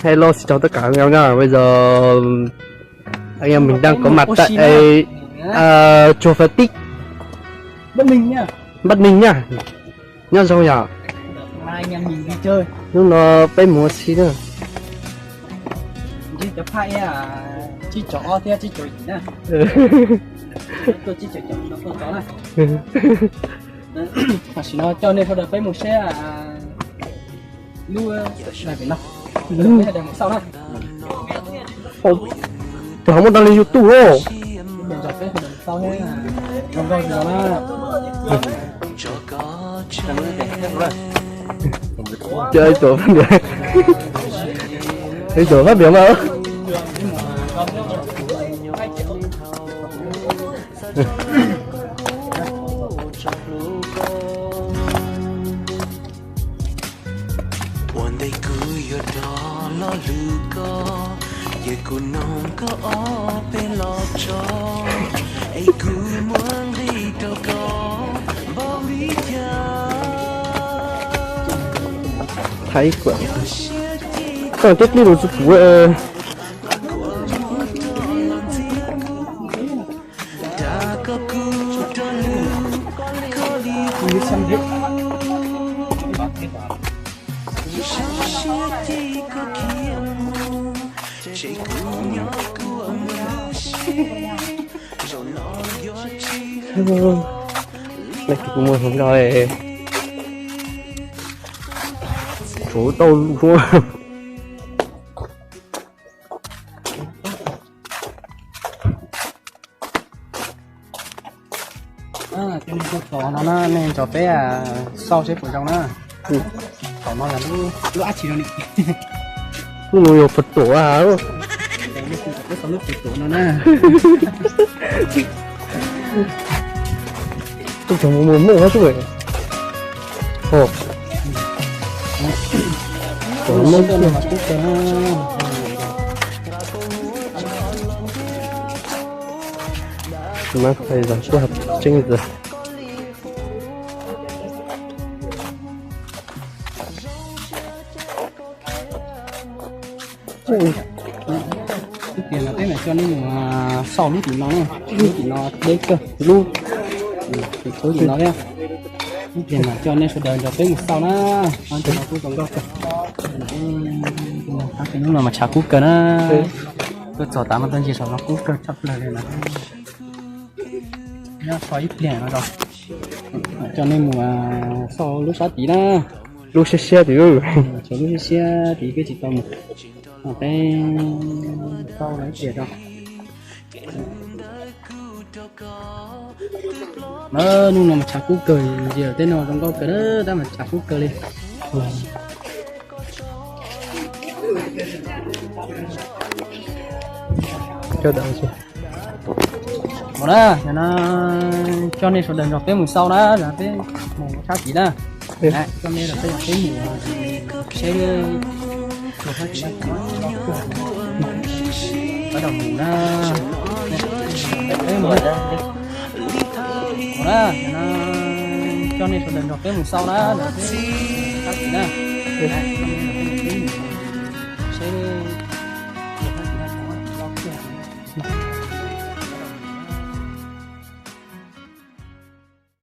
Hello, xin chào tất cả anh em nha. Bây giờ anh em mình đang có mặt tại, ờ, chùa Phật Tích, Bắc Ninh nha. Nyob zoo yom. Hnub no peb mus ua si na. Tam sim no coj nej sawv daws peb mus saib lub daim pem no, peb sawv daws mus xauj na. Tus hov muab đăng lên YouTube os. Lub daim ntawm peb sawv daws mus xauj thiab, zoo nkauj zoo na. Cho ib tug phát biểu, ib tug phát biểu mà. Ua ntej kuv yuav rov los hlub koj, ces kuv noog koj ob peb lo tso, es kuv muab nqi rau koj npaum li cas. Thaib kuam, koj tib tib lus tsis pum. Nay kuv mus hluas nkauj, tshuav tau lus. Tom no na, nej nrog peb xauj seb puas zoo na. Tom no yog lub dab tsi no ne? Lub no yog pem tuam. Peb xauj lub pem tuam no na. Tuaj tseem mus mus muaj xwb. Mas thầy giảng khoa học sinh rồi. Ib pliag no peb mam coj nej mus xauj lub tim no na, lub tim no deb kawg, lub, lub tim no thiab. Ib pliag mam coj nej sawv daws nrog peb mus xauj na. Hnub no kuj zoo nkauj kawg, hnub no mas tshav kub kawg na. Tuaj txog tav no tuaj ncig saum no kub kawg tshaj plaws li na. Nyob so ib pliag no coj nej mus xauj lub sab tid na. Lub siab siab tid, lub siab siab tid peb tsis tau mus. Peb xauj ib pliag tso. Hnub no mas tshav kub kawg, ntsia tej no zoo nkauj kawg, tab mas tshav kub kawg li. Ua na, coj nej sawv daws nrog peb mus xauj na, peb mus sab tid na. Coj nej nrog peb mus saib sab tid na. Ua na, coj nej sawv daws nrog peb mus xauj na, sab tid na.